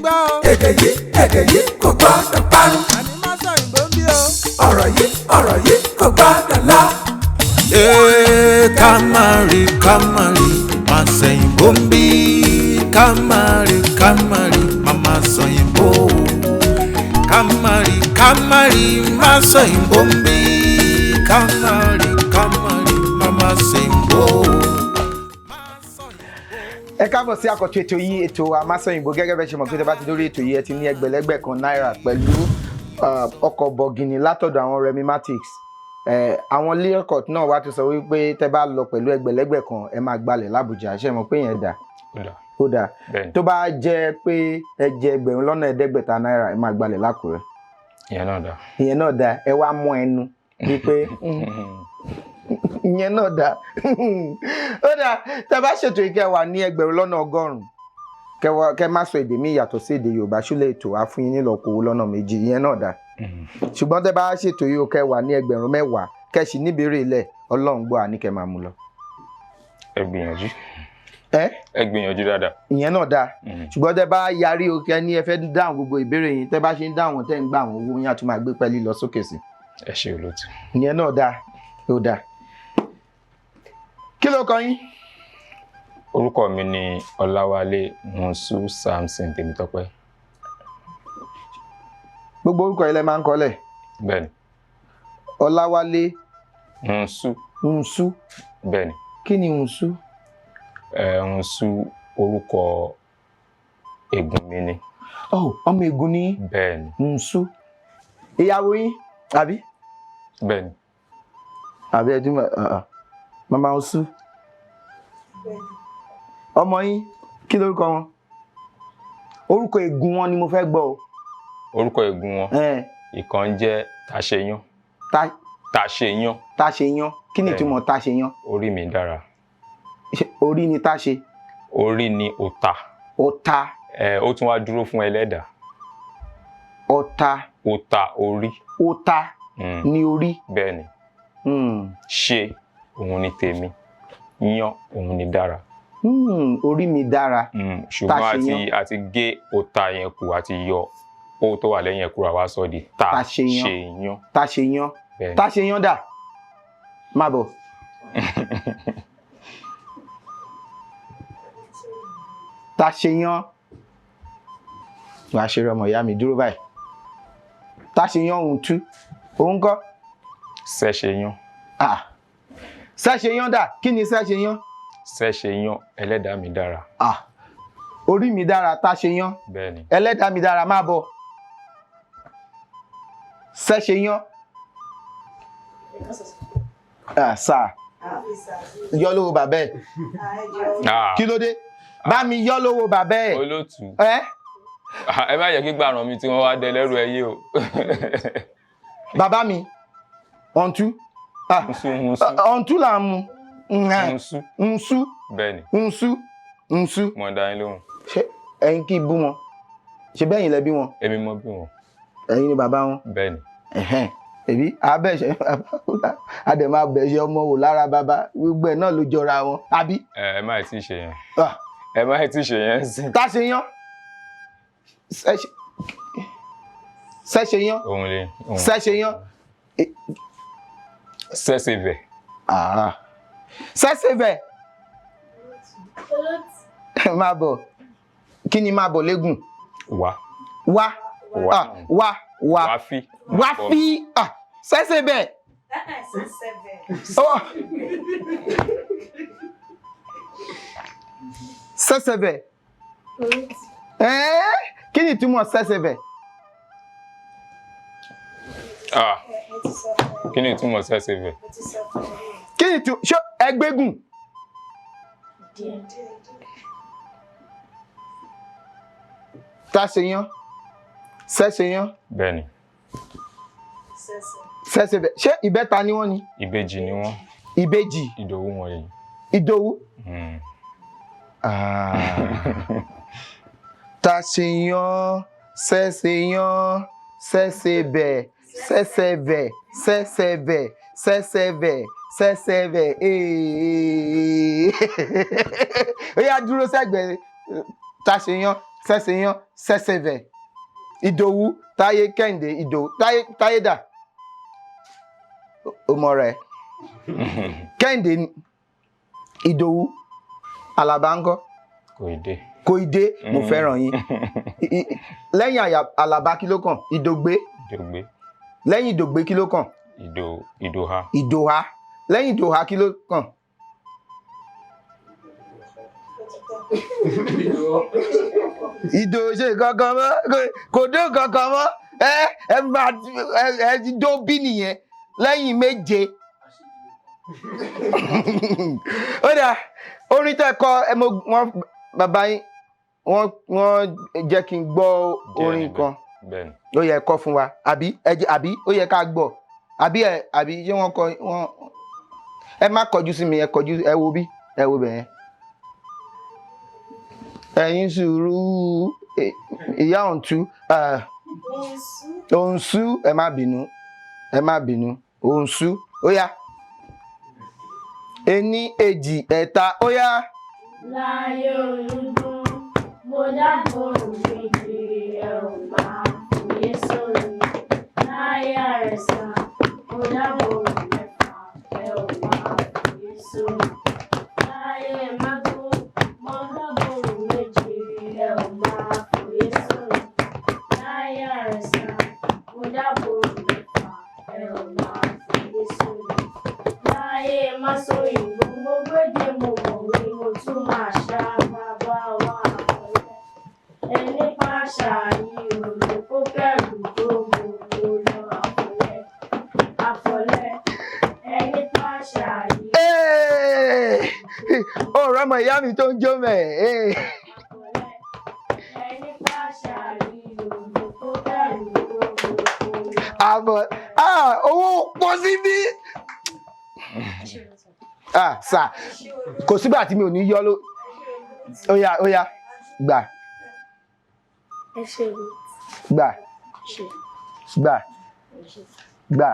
gbọ́ o. Èdè yìí, èdè yìí kò gbọ́dọ̀ parun. Àní má sọ òyìnbó ń bí o. Ọ̀rọ̀ yìí, ọ̀rọ̀ yìí kò gbọ́dọ̀ lọ. Ee, ká má rí, ká má rí, má sẹ̀yìnbó ń bí. Ká má rí, ká má rí, má má sọ̀yìnbó. Ká má rí, ká má rí, má sọ̀yìnbó ń bí. Ká má rí, ká má rí, má má sẹ̀yìnbó. Ẹ káàbọ̀ sí àkọ́tún ètò yìí, ètò Àmásọ̀yìnbó. Gẹ́gẹ́ bẹ́ẹ̀ ṣe mọ̀ pé tẹ́ bá ti dórí ètò yìí, ẹ ti ní ẹgbẹ̀lẹ́gbẹ̀ kan náírà pẹ̀lú ọkọ̀ bọ̀gìnì látọ̀dọ̀ àwọn Remi Matics. Àwọn Learcourt náà wá ti sọ wípé tẹ́ bá lọ pẹ̀lú ẹgbẹ̀lẹ́gbẹ̀ kan, ẹ máa gbalẹ̀ l'Ábùjá. Ṣé mọ̀ pé yẹn dà? Ó dà. Ó dà. Bẹ́ẹ̀ni. Tó bá jẹ́ pé ẹ jẹ 5,000 náírà, ẹ máa gbalẹ̀ l'Ákùrẹ́. Ìyẹn náà dà. Ìyẹn náà dà. Ẹ wá mú ẹnu wípé ìyẹn náà dà. Ó dà. Tẹ́ bá ṣètò ìkẹ́ wà ní 100,000, kẹ má sọ èdè míì yàtọ̀ sí èdè Yorùbá, ṣúlẹ̀ ètò á fún yín nílọ́po owó lọ́nà méjì. Ìyẹn náà dà. Ṣùgbọ́n tẹ́ bá ṣètò yìí ó, kẹ́ wà ní 10,000, kẹ́ sì níbèrè ilẹ̀, Ọlọ́run gbọ́, àní kẹ́ máa mú lọ. Ẹ gbìyànjú. Ẹ Ẹ gbìyànjú dáadáa. Ìyẹn náà dà. Ṣùgbọ́n tẹ́ bá yarí o, kẹ́ ní ẹ fẹ́ dáhùn gbogbo ìbéèrè yín, tẹ́ bá ṣe ń dáhùn, tẹ́ ń gbà àwọn owó yín, á tún máa gbé pẹ́ẹ́lí lọ sókè sí. Ẹ ṣe, olóòtú. Ìyẹn náà dà, ó dà. Kí ló kọ yín? Orúkọ mi ni Ọláwálé Nsu Samson Tèmítọ́pẹ́. Gbogbo orúkọ yìí lẹ máa ń kọ́lẹ̀? Bẹ́ẹ̀ni. Ọláwálé Nsu. Nsu. Bẹ́ẹ̀ni. Kí ni Nsu? Ẹ Nsu, orúkọ ègùn mi ni. Oh, ọmọ Ègùn ní? Bẹ́ẹ̀ni. Nsu. Ìyàwó yín àbí? Bẹ́ẹ̀ni. Àbí ẹ túmọ̀ mama Nsu, ọmọ yín, kí lórúkọ wọn? Orúkọ Ègùn wọn ni mo fẹ́ gbọ́ o. Orúkọ ègùn wọn, ìkan jẹ́ Tàṣeyán. Ta? Tàṣeyán. Táṣeyán. Kí ni Bẹ́ẹ̀ni. ìtumọ̀ Táṣeyán? Orí mi dára. Ṣé orí ni Táṣe? Orí ni ọ̀tá. Ọ̀tá. Ẹ ó tún wá dúró fún ẹlẹ́dàá. Ọ̀tá. Ọ̀tá, orí. Ọ̀tá ní orí. Bẹ́ẹ̀ni. Ṣe òun ni tèmi, yán òun ni dára. Orí mi dára. Ṣùgbọ́n Táṣeyán. àti gé ọ̀tá yẹn kù, àti yọ ó tó wà lẹ́yìn ẹ̀ kúrò, àwa sọ di ta. Táṣeyán. Ṣeyán. Táṣeyán. Bẹ́ẹ̀ni. Táṣeyán dà, má bọ̀. Táṣeyán, wàá ṣeré ọmọ ìyá mi, dúró báyìí. Táṣeyán, òun tú òun kọ́. Ṣẹ́ṣeyán. Ah, Ṣẹ́ṣeyán dà. Kí ni Ṣẹ́ṣeyán? Ṣẹ́ṣeyán, ẹlẹ́dàá mi dára. Ah, orí mi dára, Táṣeyán. Bẹ́ẹ̀ni. Ẹlẹ́dàá mi dára, má bọ̀. Ṣẹ́ṣeyán. Ah, sáà yọ lówó bàbá ẹ̀. Ah, Kí ló dé? Bá mi yọ lówó bàbá ẹ̀. Olóòtú. Ẹ Ẹ má yẹ kí gbàràn mi tí wọ́n wá dẹ lẹ́rù ẹyẹ o. Bàbá mi, ọ̀ǹtú. Ah, Nsu, nsu. Ọ̀ǹtú là ń mu. Nsu. Nsu. Bẹ́ẹ̀ni. Nsu, nsu. Mo dá yín lóhùn. Ṣé ẹ̀yin kì í bú wọn? Ṣé bẹ́yìn lẹ bí wọn? Èmi mọ bí wọn. Ẹ̀yin ni bàbá wọn? Bẹ́ẹ̀ni. Ẹ̀hẹ́n. Èbí abẹ́ṣe àdèmà bẹ̀ṣẹ̀ ọmọ wò lára bàbá, gbogbo ẹ̀ náà ló jọra wọn, àbí? Ẹ má tí ì ṣe yẹn. Ah, Ẹ má tí ì ṣe yẹn sí. Táṣeyán, Ṣẹ́ṣeyán. Òun lè òun. Ṣẹ́ṣeyán. Ṣẹ́ṣẹ̀bẹ̀. Ah. Ṣẹ́ṣẹ̀bẹ̀, máa bọ̀. Kí ni máa bọ̀ légùn? Wá. Wá. Wá. Ah, wá, wá. Wá fí. Wá fí. Ah, Ṣẹ́ṣẹ̀bẹ̀. Oh. Ṣẹ́ṣẹ̀bẹ̀. Ẹ́ẹ́, kí ni ìtumọ̀ ṣẹ́ṣẹ̀bẹ̀? Ah, kí ni ìtumọ̀ ṣẹ́ṣẹ̀bẹ̀? Kí ni ìtumọ̀? Ṣé ẹgbẹ́gùn? Táṣeyán, Ṣẹ́ṣeyán. Bẹ́ẹ̀ni. Ṣẹ́ṣẹ̀bẹ̀. Ṣé ìbẹ́ta ni wọ́n ni? Ìbejì ni wọ́n. Ìbejì. Ìdòwú wọn yìí. Ìdòwú. Táṣeyán, Ṣẹ́ṣeyán, Ṣẹ́ṣẹ̀bẹ̀, Ṣẹ́ṣẹ̀bẹ̀, Ṣẹ́ṣẹ̀bẹ̀, Ṣẹ́ṣẹ̀bẹ̀, Ṣẹ́ṣẹ̀bẹ̀. Ee, ó yá, dúró sẹ́gbẹ̀ẹ́ Táṣeyán. Sẹ́sẹ̀yán, Sẹ́sẹ̀vẹ̀. Ìdòwú, Táyé, Kẹ́hìndé, Ìdòwú, Táyé, Táyé dà. O mọ rẹ̀. Kẹ́hìndé ni Ìdòwú, Àlàbá ńkọ́? Kò ì dé. Kò ì dé, mo fẹ́ràn yín. Lẹ́yìn Àlàbá kí ló kàn? Ìdògbé. Ìdògbé. Lẹ́yìn Ìdògbé kí ló kàn? Ìdòhá. Ìdòhá. Lẹ́yìn Ìdòhá kí ló kàn? Ìdò ṣe kankan mọ́, kò dé kankan mọ́. Ẹ máa ẹ ti dó bí nìyẹn lẹ́yìn méje. Ó dà, orin tẹ́ kọ ẹ, mo wọ́n bàbá yín wọ́n jẹ́ kí n gbọ́ orin kan. Bẹ́ẹ̀ni. Ó yẹ kọ fún wa, àbí ẹ jẹ́, àbí ó yẹ ká gbọ́, àbí ẹ, àbí ṣé wọ́n kọ wọ́n? Ẹ má kọjú sí mi, ẹ kọjú, ẹ wo bí, ẹ wo bẹ̀yẹn. Ẹ̀yin sùúrù, ìyá òǹtú, òǹsú, ẹ má bínú, ẹ má bínú, òǹsú. Ó yá, ení, èjì, ẹ̀ta, ó yá. Láyé olúgbọ́n, mo dábòrò méje, ẹ ò máa fòye sórí. Láyé àrẹ̀sà, mo dábòrò mẹ́fà, ẹ ò máa fòye sórí. Láyé mágó, mo dábòrò méje, ẹ ò máa fòye sórí. Láyé àrẹ̀sà, mo dábòrò mẹ́fà, ẹ ò máa fòye sórí. Láyé Másòyìnbó, mo gbédè, mo mọ̀wé, mo tún máa ṣá bàbá wa àkọlẹ̀. Ẹni pàṣà yìí ò lè kó kẹ́rù tó gbogbo lọ àfọlẹ́. Àfọlẹ́. Ẹni pàṣà yìí. Ó rọmọ ìyá mi tó ń jó mẹ́. Àfọlẹ́. Ẹni pàṣà yìí ò lè kó kẹ́rù tó gbogbo lọ. Àbọ̀ owó pọ̀ síbí. Sà, kò sígbà tí mi ò ní yọ ló. Ó yá, ó yá, gbà. Ẹ ṣé o. Gbà. Ṣé. Gbà. Gbà.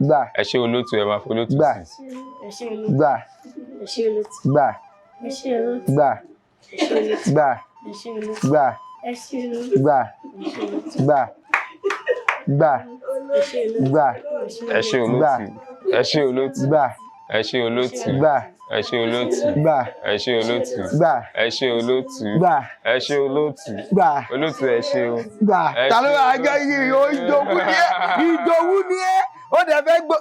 Gbà. Ẹ ṣé olóòtú, ẹ máa fi olóòtú Gbà. sí. Ẹ ṣé olóòtú. Gbà. Ẹ ṣé olóòtú. Gbà. Ẹ ṣé olóòtú. Gbà. Ẹ ṣé olóòtú. Gbà. Ẹ ṣé olóòtú. Gbà. Ẹ ṣé olóòtú. Gbà. Ẹ ṣé olóòtú. Gbà. Gbà. Ẹ ṣé olóòtú. Gbà. Ẹ ṣé olóòtú. Ẹ ṣé olóòtú. Gbà. Ẹ ṣé olóòtú. Gbà. Ẹ ṣé olóòtú. Gbà. Ẹ ṣé olóòtú. Gbà. Ẹ ṣé olóòtú. Gbà. Ẹ ṣé olóòtú. Gbà. Olóòtú, ẹ ṣé o. Gbà. Ẹ Ta ló ṣé máa gbọ́ yìí? O Ìdòwú ni ẹ́, Ìdòwú ni ẹ́, ó dẹ̀ fẹ́ gbọ́,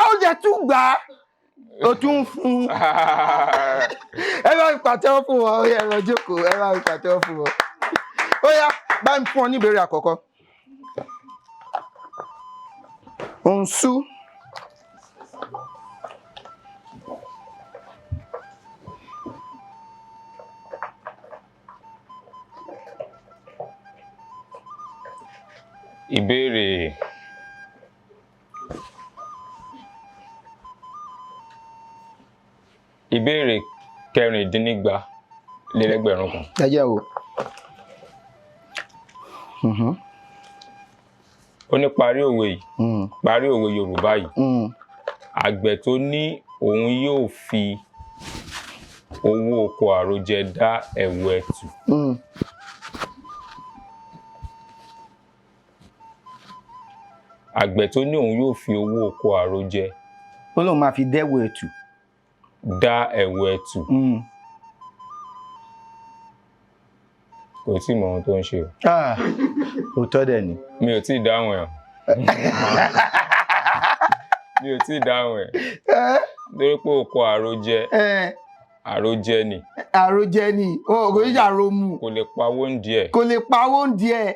ó jẹ́ tún gbà á, ó tún ń fún un. Ẹ bá mi pàtẹ́wọ́ fún wọn, ó yá, ẹ lọ jókòó, ẹ bá mi pàtẹ́wọ́ fún wọn. Ó yá, bá mi fún ọ ní ìbéèrè àkọ́kọ́. Òǹsú. Ìbéèrè ìbéèrè 1,416. Ẹ jẹ́ o. Ó ní parí òwe yìí, parí òwe Yorùbá yìí. Àgbẹ̀ tó ní òun yóò fi owó oko àròjẹ dá ẹ̀wù ẹ̀tù. Àgbẹ̀ tó ní òun yóò fi owó oko àròjẹ Ó lóun máa fi dẹ́wù ẹ̀tù. Dá ẹ̀wù ẹ̀tù. Kò tí ì mọ ohun tó ń ṣe o. Òótọ́ dẹ̀ ni. Mi ò tí ì dáhùn ẹ̀. Mi ò tí ì dáhùn ẹ̀. Nítorí pé oko àròjẹ, àròjẹ ni. Àròjẹ ni, o kò ní ṣàròmù. Kò lè pawó ń díẹ̀. Kò lè pawó ń díẹ̀.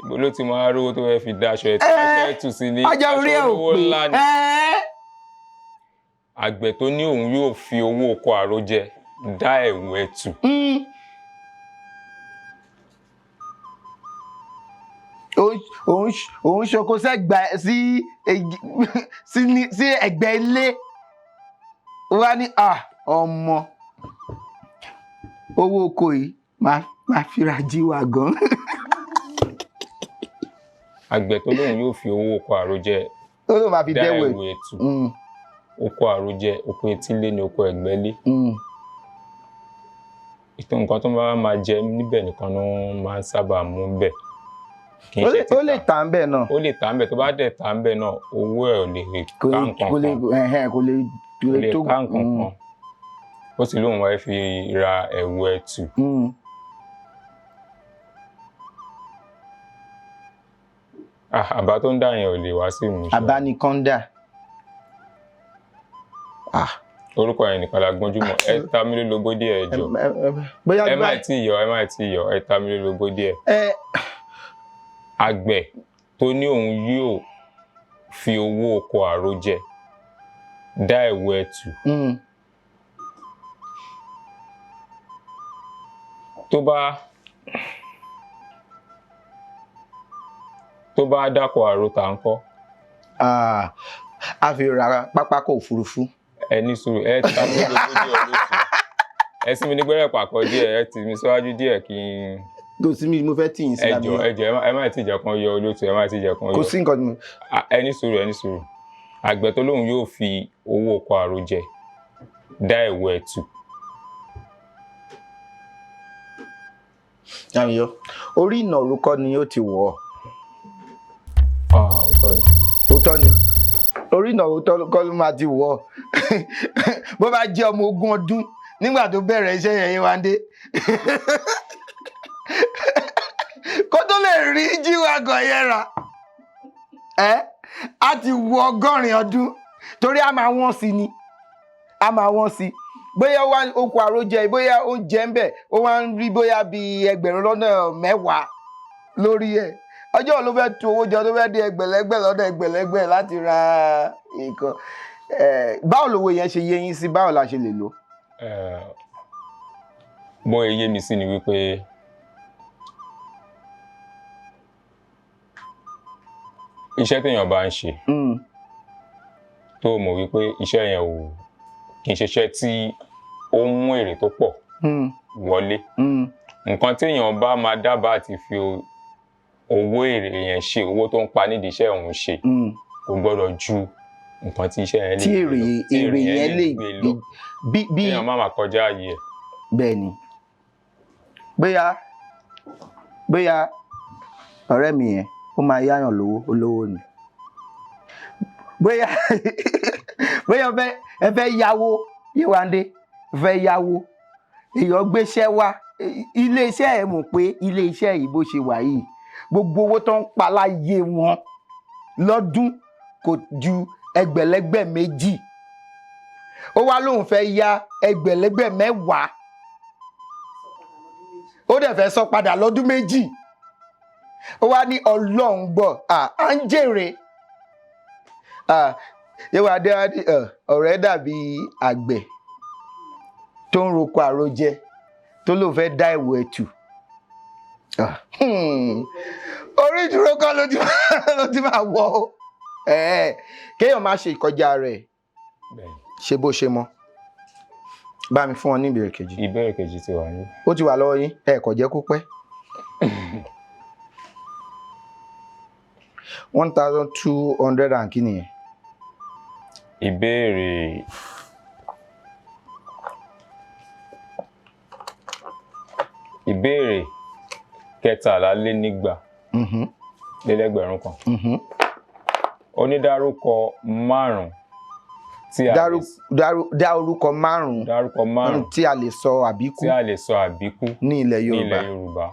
Ibo ló ti máa rówó tó fẹ́ fi dá aṣọ ẹ̀tù? Aṣọ ẹ̀tù sì ni Ajá aṣọ orí ẹ̀ ò olówó pé. ńlá ni. Àgbẹ̀ tó ní òun yóò fi owó oko àròjẹ dá ẹ̀wù ẹ̀tù. Òun ṣoko sẹ́gbà sí ẹ̀gbẹ́ ilé. Wá ní ọmọ owó oko yìí máa fira jí wa gan. Àgbẹ̀ tó lóun yóò fi owó oko àròjẹ Ó lóun máa fi dá dẹ́wù ẹ̀wù ẹ̀tù. Oko àròjẹ, oko etílé ni oko ẹ̀gbẹ́lé. Ìtò nǹkan tó bá máa jẹ níbẹ̀ nìkan ló máa ń sábà mú bẹ̀. Kì í Ó ṣe lè, ó lè títà. tà ń bẹ̀ náà. Ó lè tà ń bẹ̀, tó bá dẹ̀ tà ń bẹ̀ náà, owó ẹ̀ ò lè Kò ká lè nǹkan kò lè kan. ẹ̀hẹ́n, kò lè kò Kò lè lè tó. ká nǹkan kan. Ó sì lóun wáyé fi ra ẹ̀wù ẹ̀tù. Ah, àbá tó ń dà yẹn ò lè wá sí ìmúṣẹ. Abánikọ́ndà. Ah, Orúkọ yẹn nìkan la gbọ́njú mọ̀. Ẹ ta mí lólobó díẹ̀, ẹ jọ̀ọ́. Bóyá Ẹ má tí ì yọ, ẹ má tí ì yọ, ẹ ta mí lólobó díẹ̀. Ẹ Àgbẹ̀ tó ní òun yóò fi owó oko àròjẹ dá ẹ̀wù ẹ̀tù. Tó bá dáko àròtà ńkọ́? Ah, a fi ra pápákọ̀ òfurufú. Ẹ ní sùúrù, ẹ ta mí lólobó díẹ̀ olóòtú. Ẹ sí mi ní gbẹ́rẹ́ pàkọ́ díẹ̀, ẹ tì mí síwájú díẹ̀ kí n. Kò sí mi, mo fẹ́ tì yín sí Ẹ lábẹ́. jọ̀ọ́, ẹ jọ̀ọ́, ẹ má tí ì jẹ́ kán yọ olóòtú, ẹ má tí ì jẹ́ kán Kò yọ. sí nǹkan tí mo. Ah, ẹ ní sùúrù, ẹ ní sùúrù. Àgbẹ̀ tó lóun yóò fi owó oko àròjẹ dá ẹ̀wù ẹ̀tù. Àyọ̀, orí ìnàró kọ́ ni ó ti wọ̀ ọ́. Ah, òótọ́ ni. Òótọ́ ni. Orí ìnàró kọ́ ló máa ti wọ̀ ọ́. Bó bá jẹ́ ọmọ 20 ọdún nígbà tó bẹ̀rẹ̀ iṣẹ́ yẹn, Yéwándé, kó tó lè rí G-Wagon yẹn rà, ẹ́ á ti wọ 80 ọdún, torí a máa wọ́n sí ni, a máa wọ́n sí. Bóyá ó wá oko àròjẹ, bóyá oúnjẹ ń bẹ̀, ó wá ń rí bóyá bíi 20,000 lórí ẹ̀. Ọjọ́ wo ló fẹ́ tu owó jọ tó fẹ́ di ẹgbẹ̀lẹ́gbẹ̀ lọ́dọ̀ ẹgbẹ̀lẹ́gbẹ̀ láti ra nǹkan? Báwo lowó yẹn ṣe yé yín sí? Báwo la ṣe lè lò? Bó yé mi sí ni wípé iṣẹ́ téèyàn bá ń ṣe, tó mọ̀ wípé iṣẹ́ yẹn ò kì í ṣe iṣẹ́ tí ó ń mú èrè tó pọ̀ wọlé, nǹkan téèyàn bá máa dábàá àti fi owó èrè yẹn ṣe, owó tó ń pa nídìí iṣẹ́ òun ṣe, kò gbọ́dọ̀ ju nǹkan tí iṣẹ́ yẹn lè Tí gbé èrè lọ, tí èrè yẹn lè gbé lọ. bí Kéèyàn má máa kọjá ààyè ẹ̀. Bẹ́ẹ̀ ni. Bóyá ọ̀rẹ́ mi yẹn, ó máa yáyàn lówó, olówó ni. Bóyá ẹ fẹ́ yáwó, Yéwándé fẹ́ yáwó, èèyàn gbéṣẹ́ wá ilé-iṣẹ́, ẹ̀ mọ̀ pé ilé-iṣẹ́ yìí, bó ṣe wà yìí, gbogbo owó tó ń pa láyé wọn lọ́dún kò ju ẹgbẹ̀lẹ́gbẹ̀ 2. Ó wá lóun fẹ́ yá ẹgbẹ̀lẹ́gbẹ̀ 10, ó dẹ̀ fẹ́ sọ padà lọ́dún 2. Ó wá ní Ọlọ́run gbọ́, à ń jèrè. Yéwándé wá ní ọ̀rẹ́ dàbí àgbẹ̀ tó ń roko àròjẹ tó lóun fẹ́ dá ẹ̀wù ẹ̀tù. Orí ìdúró kọ́ ló ti máa wọ̀ ọ́. Kéèyàn má ṣe ìkọjá rẹ̀, ṣe bó ṣe mọ́. Bá mi fún ọ ní ìbéèrè kejì. Ìbéèrè kejì ti wà ní. Ó ti wà lọ́wọ́ yín, ẹ kò jẹ́ kó pẹ́. 1,200 and kí nìyẹn? Ìbéèrè 1,323. Ó ní dárúkọ márùn-ún tí a lè Dá orúkọ márùn-ún Dárúkọ márùn-ún tí a lè sọ àbíkú tí a lè sọ àbíkú ní ilẹ̀ ní Yorùbá. ilẹ̀ Yorùbá.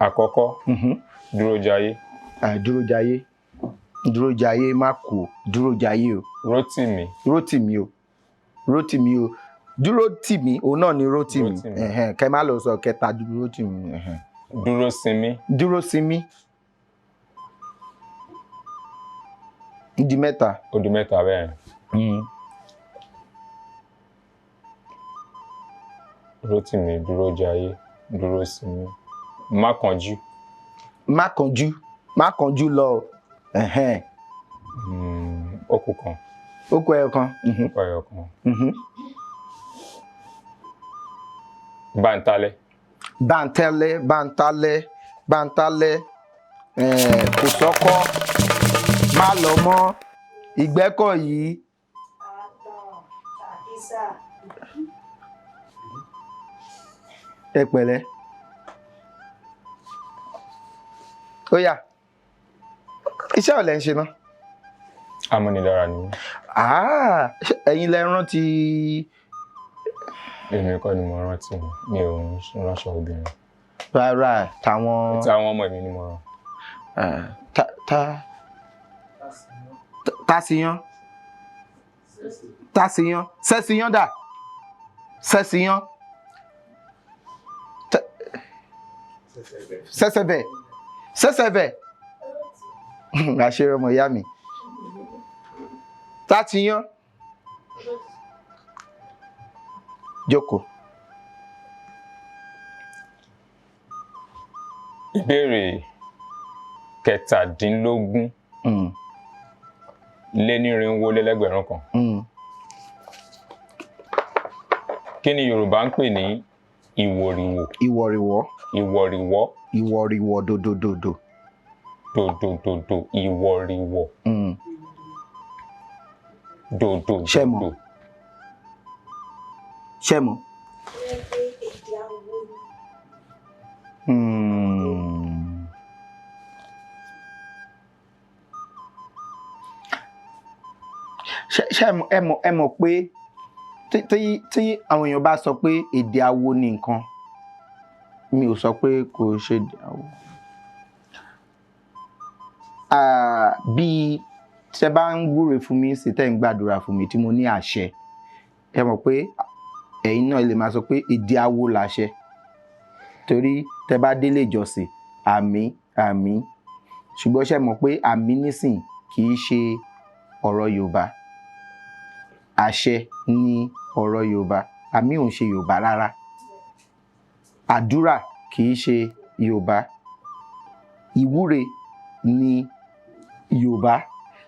Àkọ́kọ́, Dúrójayé. Dúrójayé, Dúrójayé, má kú o, Dúrójayé o. Rótìmí. Rótìmí o, Rótìmí o, Dúrótìmí, òun náà ni Rótìmí. Rótìmí. Ẹ̀hẹ́n, kẹ́ má lọ sọ kẹta Rótìmí. Ẹ̀hẹ́n. Dúrósinmi. Dúrósinmi. Di mẹ́ta. Ó di mẹ́ta bẹ́ẹ̀. Rótìmí, Dúrójayé, Dúrósinmi, Mákànjú. Má kánjú, má kánjú lọ o. Ẹ̀hẹ́n. Ó kù kan. Ó kù ẹyọ kan. Ó kù ẹyọ kan. Bántálẹ́. Bántálẹ́, Bántálẹ́, Bántálẹ́, kò sọ́kọ́, má lọ mọ́, ìgbẹ́kọ̀ yìí. Ẹ pẹ̀lẹ́. Ó yá, iṣẹ́ ò lẹ́ ń ṣe náà? Amúnidára ni mí. Ah, ẹ̀yin lẹ rántí? Èmi kọ́ ni mo rántí, mi ò ń ránṣọ obìnrin. Rárá, táwọn. Táwọn ọmọ mi ni mo rán. Ta ta tasiyan tasiyan sẹ́siyán dà, sẹ́siyán, sẹ́sẹ̀bẹ̀, sẹ́sẹ̀bẹ̀, àṣírí ọmọ ìyá mi, tatiyan, jókòó. Ìbéèrè 17 lé nírinwó lé lẹ́gbẹ̀rún kan. Kí ni Yorùbá ń pè ní ìwòrìwò? Ìwọ̀rìwọ̀. Ìwọ̀rìwọ̀. Ìwọ̀rìwọ̀ dòdòdòdò. Dòdòdòdò, ìwọ̀rìwọ̀. Dòdòdòdò. Ṣé mọ̀? Ṣé mọ̀? Ṣé ẹ mọ̀ pé tí àwọn èèyàn bá sọ pé èdè awo ni nǹkan, mi ò sọ pé kò ṣe èdè awo. Bí tẹ bá ń wúre fún mi sí, tẹ́ ń gbàdúrà fún mi tí mo ní àṣẹ, ẹ mọ̀ pé ẹ̀yin náà lè máa sọ pé èdè awo làṣẹ, torí tẹ bá délé ìjọsìn, àmín àmín. Ṣùgbọ́n ṣe mọ̀ pé àmín nísìn kì í ṣe ọ̀rọ̀ Yorùbá, àṣẹ ni ọ̀rọ̀ Yorùbá, àmín ò ń ṣe Yorùbá rárá, àdúrà kì í ṣe Yorùbá, ìwúre ni Yorùbá.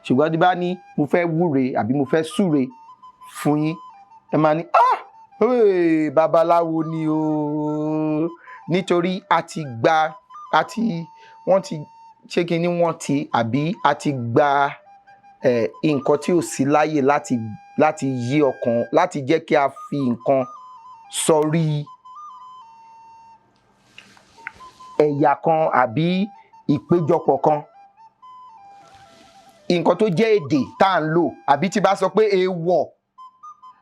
Ṣùgbọ́n tí bá ní mo fẹ́ wúre àbí mo fẹ́ súre fún yín, ẹ máa ní ah, hey, babaláwo ni o, nítorí a ti gba, a ti, wọ́n ti ṣé kí ni wọ́n ti, àbí a ti gba nǹkan tí ò sí láyè láti yí ọkàn, láti jẹ́ kí a fi nǹkan sọrí ẹ̀yà kan àbí ìpéjọpọ̀ kan. Nǹkan tó jẹ́ èdè tá à ń lò, àbí tí bá sọ pé èèwọ̀,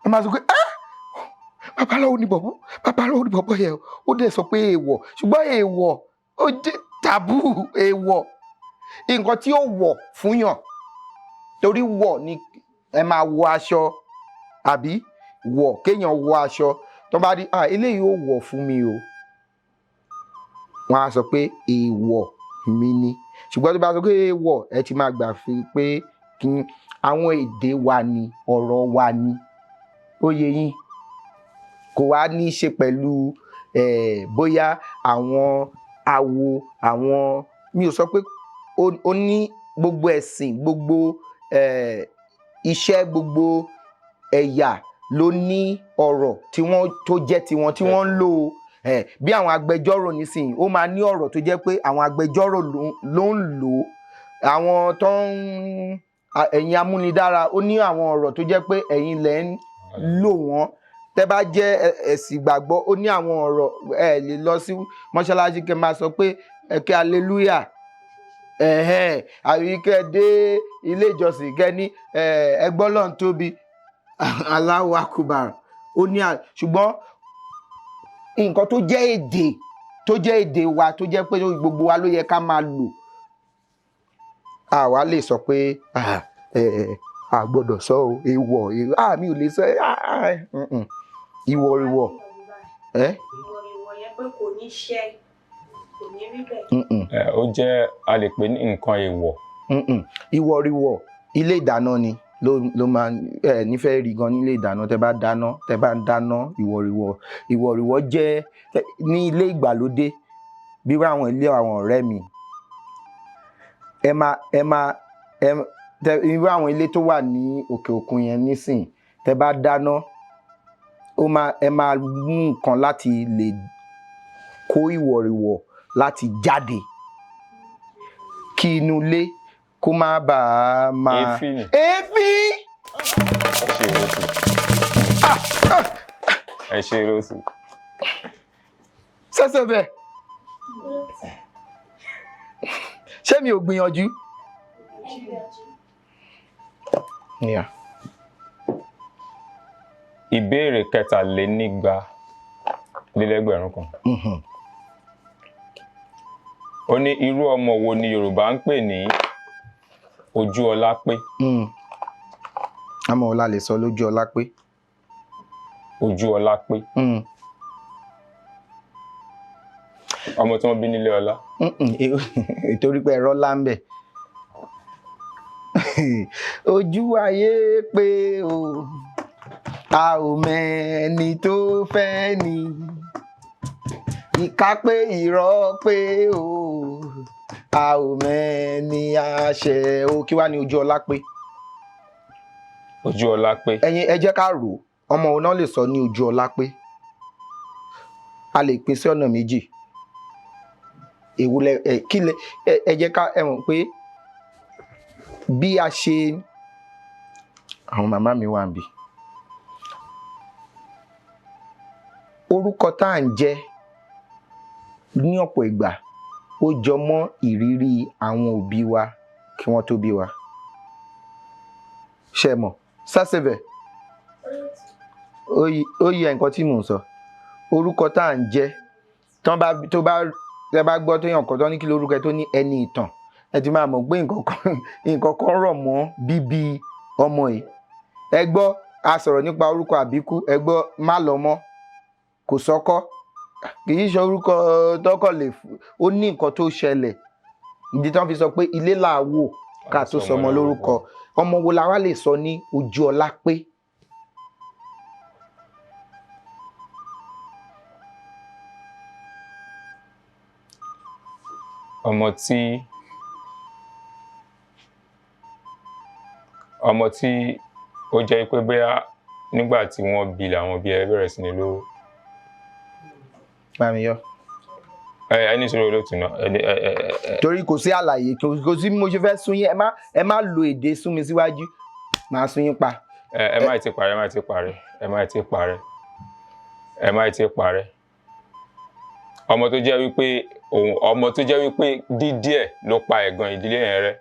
ẹ máa sọ pé ah, babaláwo ni bọ̀bọ̀, babaláwo ni bọ̀bọ̀ yẹn, ó dẹ̀ sọ pé èèwọ̀. Ṣùgbọ́n èèwọ̀ ó jẹ́ tàbú, èèwọ̀ nǹkan tí ó wọ̀ fún yàn, torí wọ̀ ni ẹ máa wọ aṣọ, àbí wọ̀ kéèyàn wọ aṣọ tó bá rí ah eléyìí ó wọ̀ fún mi o, wọ́n á sọ pé èèwọ̀ mi ni. Ṣùgbọ́n tó bá sọ pé èèwọ̀, ẹ ti máa gbà fi pé kí àwọn èdè wa ni, ọ̀rọ̀ wa ni, ó yé yín, kò wá ní í ṣe pẹ̀lú bóyá àwọn awo, àwọn, mi ò sọ pé ó ní gbogbo ẹ̀sìn, gbogbo iṣẹ́, gbogbo ẹ̀yà ló ní ọ̀rọ̀ tí wọ́n tó jẹ́ tiwọn tí wọ́n ń lò. Bí àwọn agbẹjọ́rò nísìnyí, ó máa ní ọ̀rọ̀ tó jẹ́ pé àwọn agbẹjọ́rò ló ń lò ó. Àwọn tó ń ẹ̀yin amúnidára, ó ní àwọn ọ̀rọ̀ tó jẹ́ pé ẹ̀yin lẹ̀ ń lò wọ́n. Tẹ́ bá jẹ́ ẹ̀sìn ìgbàgbọ́, ó ní àwọn ọ̀rọ̀, ẹ lè lọ sí mọ́ṣáláṣí kẹ́ máa sọ pé ẹ kẹ́ hallelujah, àbí kẹ́ dé ilé ìjọsìn kẹ́ ní ẹ gbọ́ Ọlọ́run tóbi, Allahu Akbar. Ó ní ṣùgbọ́n nǹkan tó jẹ́ èdè, tó jẹ́ èdè wa, tó jẹ́ pé gbogbo wa ló yẹ ká máa lò, àwa lè sọ pé a gbọ́dọ̀ sọ o, èèwọ̀, mi ò lè sọ, ìwọ̀ ìwọ̀. Ìwọ̀ yẹn pé kò ní ṣẹ, kò ní rí bẹ́ẹ̀. Ó jẹ́, a lè pè ní nǹkan èèwọ̀. Ìwọ̀ ìwọ̀ ilé ìdáná ni ló máa nífẹ̀ẹ́ rí gan nílé ìdáná. Tẹ́ bá dáná, tẹ́ bá ń dáná, ìwọ̀ ìwọ̀, ìwọ̀ ìwọ̀ jẹ́ ní ilé ìgbàlódé, bí irú àwọn ilé àwọn ọ̀rẹ́ mi, ẹ máa, ẹ máa, ẹ tẹ irú àwọn ilé tó wà ní òkè òkun yẹn nísìn, tẹ́ bá dáná, ó máa, ẹ máa mú nǹkan láti lè kó ìwọ̀ ìwọ̀ láti jáde kí inú ilé kó má bàa máa. Èéfín ni. Èéfín. Ẹ ṣe olóòtú. Ẹ ṣe olóòtú. Ṣẹ̀ṣẹ̀ bẹ̀, ṣé mi ò gbìyànjú? Yeah. Ìbéèrè 223. Ó ní irú ọmọ wo ni Yorùbá ń pè ní ojú ọlá pé? Àmọ́ ọlá lè sọ lójú ọlá pé. Ojú ọlá pé. Ọmọ tí wọ́n bí nílé ọlá. Torí pé ẹ̀rọ ńlá ń bẹ̀. Ojú ayé pé o, a ò mẹ́ni tó fẹ́ ni. Ìka pé irọ́ pé o, a ò mẹ́ni àṣẹ o. Kí wá ní ojú ọlá pé? Ojú ọlá pé. Ẹ̀yin ẹ jẹ́ ká rò ó, ọmọ òun náà lè sọ ní ojú ọlá pé. A lè pín sí ọ̀nà méjì. Èwo lẹ ẹ kí lẹ ẹ jẹ́ ká ẹ mọ̀ pé bí a ṣe àwọn màmá mi wà níbí. Orúkọ tá à ń jẹ́ ní ọ̀pọ̀ ìgbà ó jọ mọ́ ìrírí àwọn òbí wa kí wọ́n tó bí wa. Ṣé ẹ mọ̀? Sásẹ̀bẹ̀, ó yẹ nǹkan tí mò ń sọ. Orúkọ tá à ń jẹ́, tán bá tó bá tẹ bá gbọ́ tó yàn kan tó ní kí lórúkọ ẹ tó ní ẹni ìtàn, ẹ ti máa mọ̀ pé nǹkan kan rọ̀ mọ́ bíbí ọmọ yìí. Ẹ gbọ́, a sọ̀rọ̀ nípa orúkọ àbíkú, ẹ gbọ́ má lọ mọ́, kò sọ́kọ́. Kì í ṣe orúkọ tọkọ lè ó ní nǹkan tó ṣẹlẹ̀. Ìdí tí wọ́n fi sọ pé ilé là á wò ká tó sọmọ lórúkọ. Ọmọ wo la wá lè sọ ní ojú ọlá pé? Ọmọ tí ó jẹ́ pé bóyá nígbà tí wọ́n bí làwọn bí ẹ bẹ̀rẹ̀ sí ní lówó. Bá mi yọ. Ẹ ní sọ̀rọ̀ olóòtú náà. Ẹ. Torí kò sí àlàyé, kò sí bí mo ṣe fẹ́ sún yín, ẹ má lo èdè sún mi síwájú, màá sún yín pa. Ẹ má ti parẹ́, ẹ má ti parẹ́, ẹ má ti parẹ́, ẹ má ti parẹ́. Ọmọ tó jẹ́ wípé òun, ọmọ tó jẹ́ wípé dídíẹ̀ ló pa ẹ̀gàn ìdílé yẹn rẹ́.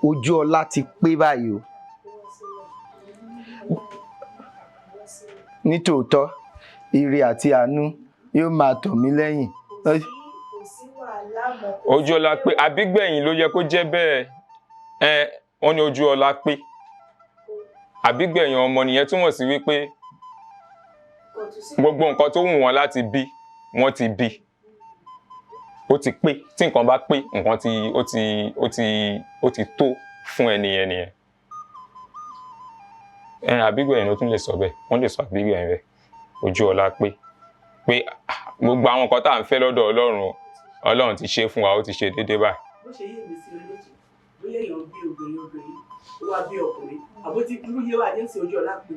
Ojú ọlá ti pé báyìí o. Nítòótọ́, ire àti àánú yóò máa tọ̀ mí lẹ́yìn. Ojú ọlá pé àbígbẹ̀yìn ló yẹ kó jẹ́ bẹ́ẹ̀. Ẹ wọ́n ní ojú ọlá pé àbígbẹ̀yìn ọmọ nìyẹn túmọ̀ sí wípé gbogbo nǹkan tó wù wọ́n láti bí wọ́n ti bí, ó ti pé. Tí nǹkan bá pé, nǹkan ti ó ti ó ti ó ti tó fún ẹni yẹn nìyẹn. Ẹ àbígbẹ̀yìn ló tún lè sọ bẹ́ẹ̀, wọ́n lè sọ àbígbẹ̀yìn bẹ́ẹ̀. Ojú ọlá pé pé gbogbo àwọn nǹkan tá à ń fẹ́ lọ́dọ̀ Ọlọ́run, Ọlọ́run ti ṣe fún wa, ó ti ṣe déédéé báyìí. Bó ṣe yé mi sí olóòtú, bóyá èèyàn bí obìnrin obìnrin ó wá bí ọkùnrin, àbó tí irú yé wa dé ń sin ojú ọlá pé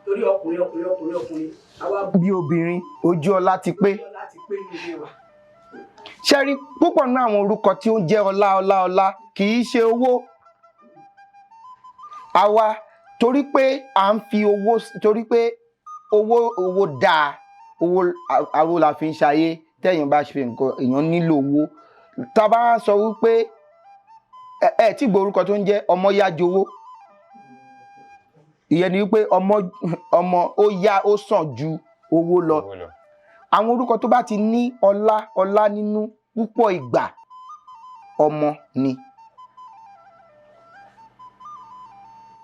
torí ọkùnrin ọkùnrin ọkùnrin ọkùnrin àwa bí obìnrin, ojú ọlá ti pé. Ojú ọlá ti pé ní ilé wa. Ṣé rí púpọ̀ nínú àwọn orúkọ tí ó ń jẹ́ ọlá ọlá ọlá kì í ṣe owó. Àwa torí pé à ń fi owó, torí pé owó owó dáa, owó owó la fi ń ṣayé. Tẹ́yìn bá ṣe nǹkan, èèyàn nílò owó. Tá a bá sọ wípé ẹ tí gbọ́ orúkọ tó ń jẹ́ ọmọ yá jowó, ìyẹn ni wípé ọmọ ọmọ ó yá, ó sàn ju owó lọ. Àwọn orúkọ tó bá ti ní ọlá ọlá nínú púpọ̀ ìgbà ọmọ ni.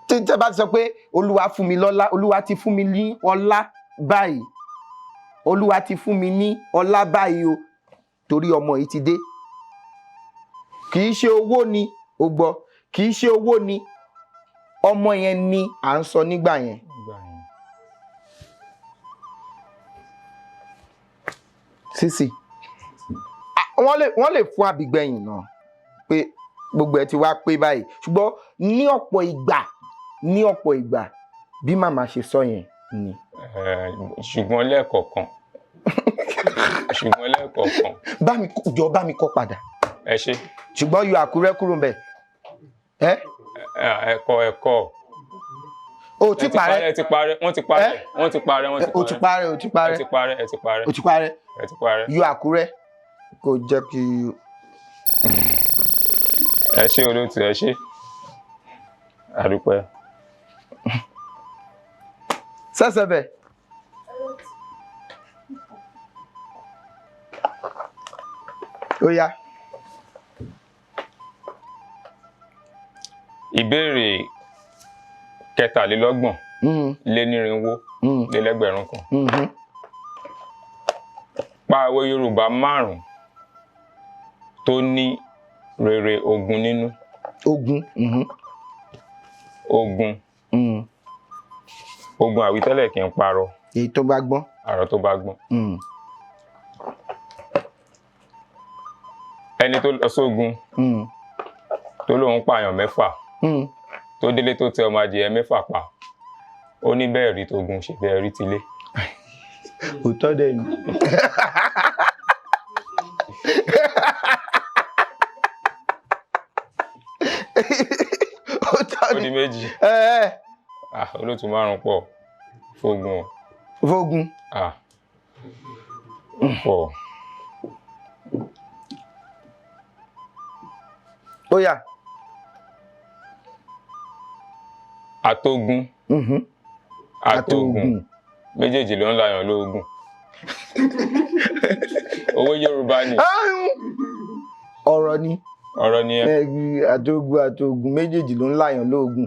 Tí tẹ́ bá ti sọ pé Olúwa fún mi lọ́lá, Olúwa ti fún mi ní ọlá báyìí, Olúwa ti fún mi ní ọlá báyìí o, torí ọmọ yìí ti dé. Kì í ṣe owó ni o gbọ́, kì í ṣe owó ni, ọmọ yẹn ni à ń sọ nígbà yẹn. Sísì, wọ́n lè fún àbígbẹ̀yìn náà pé gbogbo ẹ ti wá pé báyìí, ṣùgbọ́n ní ọ̀pọ̀ ìgbà, ní ọ̀pọ̀ ìgbà bí màmá ṣe sọ yẹn ni. Ṣùgbọ́n lẹ́ẹ̀kọ̀ọ̀kan, ṣùgbọ́n lẹ́ẹ̀kọ̀ọ̀kan. Bá mi jọ, bá mi kọ́ padà. Ẹ ṣe. Ṣùgbọ́n yọ Àkúrẹ́ kúrò ńbẹ̀. Ẹ Ẹ̀kọ́ ẹ̀kọ́. O ti parẹ́. Ẹ ti parẹ́, wọ́n ti parẹ́, wọ́n ti parẹ́, wọ́n ti O ti parẹ́, o ti parẹ́. Ẹ ti parẹ́, ẹ ti parẹ́. O ti parẹ́. Ẹ ti parẹ́. Yọ Àkúrẹ́ kò jẹ́ kí. Ẹ ṣé olóòtú, ẹ ṣé. Àdúpẹ́. Sẹ́sẹ̀ bẹ̀. Ó yá. Ìbéèrè 33 lé nírinwó lé lẹ́gbẹ̀rún kan. Pa òwe Yorùbá 5 tó ní rere ogun nínú. Ogun. Ogun. Ogun àwítẹ́lẹ̀ kì í parọ́. Èyí tó bá gbọ́n. Àrò tó bá gbọ́n. Ẹni tó lọ sógun tó lóun pààyàn 6 tó délé tó tẹ ọmọ adìyẹ 6 pa, ó ní bẹ́ẹ̀ rí togun ṣe bẹ́ẹ̀ rí tilé. Òótọ́ dẹ̀ ni. Ó di 2. Olóòtú 5 pọ̀ fógun. Fógun. Pọ̀. Ó yá. Àtogun. Àtogun. Méjèèjì ló ń láyàn lóògùn. Òwe Yorùbá ni. Ọ̀rọ̀ ni. Ọ̀rọ̀ ni ẹ. Àtogun àtogun méjèèjì ló ń láyàn lóògùn.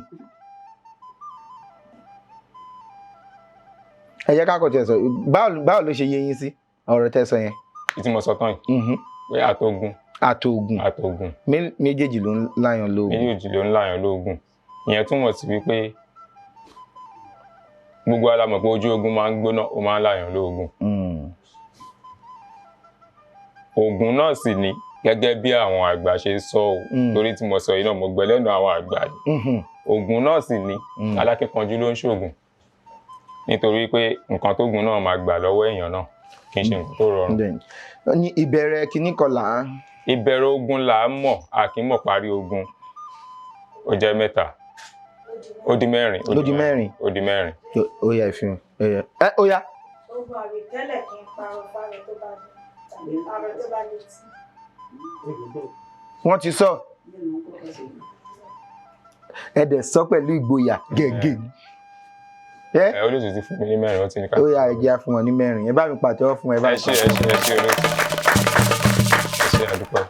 Ẹ jẹ́ ká kọ̀ tẹ̀ sọ, báwo ló ṣe yé yín sí ọ̀rọ̀ tẹ́ sọ yẹn? Ìtí mo sọ tán yìí. Pé àtogun. Àtogun. Àtogun. Méjèèjì ló ń láyàn lóògùn. Méjèèjì ló ń láyàn lóògùn. Ìyẹn túmọ̀ sí wípé gbogbo wa la mọ̀ pé ojú ogun máa ń gbóná, ó máa ń láyàn lóògùn. Ògùn náà sì ni gẹ́gẹ́ bí àwọn àgbà ṣe sọ o, torí tí mo sọ yìí náà mo gbọ́ lẹ́nu àwọn àgbà ni. Ògùn náà sì ni alákínkanjú ló ń ṣògùn, nítorí pé nǹkan tógun náà máa gbà lọ́wọ́ èèyàn náà kì í ṣe nǹkan tó rọrùn. Ní ìbẹ̀rẹ̀ kinní kan là á. Ìbẹ̀rẹ̀ ogun là á mọ̀, a kì í mọ̀ parí ogun. Ó jẹ́ 3. Ó di 4. Ó di 4. Ó di 4. Ó yá ìfihàn. Ó yá. Ogun àwítẹ́lẹ̀ kì í parọ́ fárọ tó bá ní tàbí parọ́ tó bá létí. Wọ́n ti sọ. Ẹ dẹ̀ sọ pẹ̀lú ìgboyà gẹ́gẹ́. Ẹ olóòtú ti fún mi ní 4, ó ti ní ká. Ó yá, ẹ jẹ́ á fún wọn ní 4. Ẹ bá mi pàtẹ́wọ́ fún ẹ bá mi pàtẹ́wọ́. Ẹ ṣé, ẹ ṣé olóòtú. Ẹ ṣé àdúpẹ́.